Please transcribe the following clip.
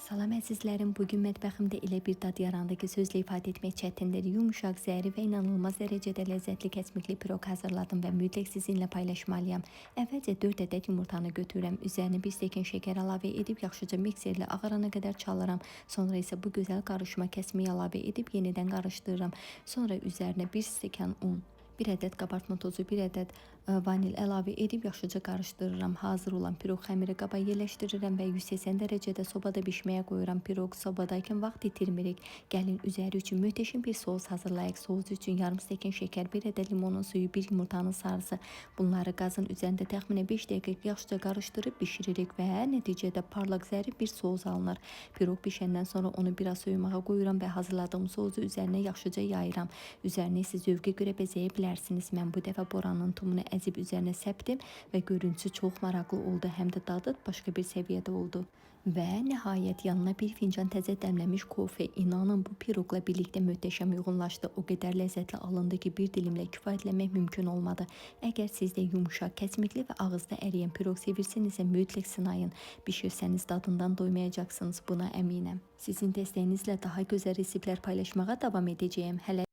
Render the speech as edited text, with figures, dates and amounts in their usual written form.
Salam əzizlərim, bugün mətbəximdə elə bir dad yarandı ki, sözlə ifadə etmək çətindir. Yumuşaq, zərif və inanılmaz dərəcədə ləzzətli kəsmikli piroq hazırladım və mütləq sizinlə paylaşmalıyam. Əvvəlcə 4 ədəd yumurtanı götürürəm, üzərinə bir stəkan şəkər əlavə edib yaxşıca mikserlə ağarana qədər çalıram. Sonra isə bu gözəl qarışıma kəsmiyi əlavə edib yenidən qarışdırıram. Sonra üzərinə bir stəkan un, bir ədəd qabartma tozu, bir ədəd vanil əlavə edib yaxşıca qarışdırıram. Hazır olan piroq xəmiri qaba yerləşdirirəm və 180 dərəcədə sobada bişməyə qoyuram. Piroq sobadaykən vaxt itirmirik. Gəlin üzəri üçün möhtəşəm bir sous hazırlayaq. Sous üçün yarım stəkan şəkər, bir ədəd limonun suyu, bir yumurtanın sarısı. Bunları qazın üzərində təxminən 5 dəqiqə yaxşıca qarışdırıb bişiririk və nəticədə parlaq, zərif bir sous alınır. Piroq bişəndən sonra onu biraz soyumağa qoyuram və hazırladığım sousu üzərinə yaxşıca yayıram. Üzərinə isə zövqə görə bəzəyə bilərsiniz. Mən bu dəfə boranın tumunu əzib üzərinə səpdim və görüntüsü çox maraqlı oldu. Həm də dadı başqa bir səviyyədə oldu. Və nəhayət yanına bir fincan təzə dəmlənmiş kofe. İnanın, bu piroqla birlikdə möhtəşəm uyğunlaşdı. O qədər ləzzətli alındı ki, bir dilimlə kifayətlənmək mümkün olmadı. Əgər siz də yumuşaq, kəsmikli və ağızda əriyən piroq sevirsinizsə, mütləq sınayın. Bişirsəniz dadından doymayacaqsınız, buna əminəm. Sizin dəstəyinizlə daha gözəl reseptlər paylaşmağa davam edəcəyəm. Hələ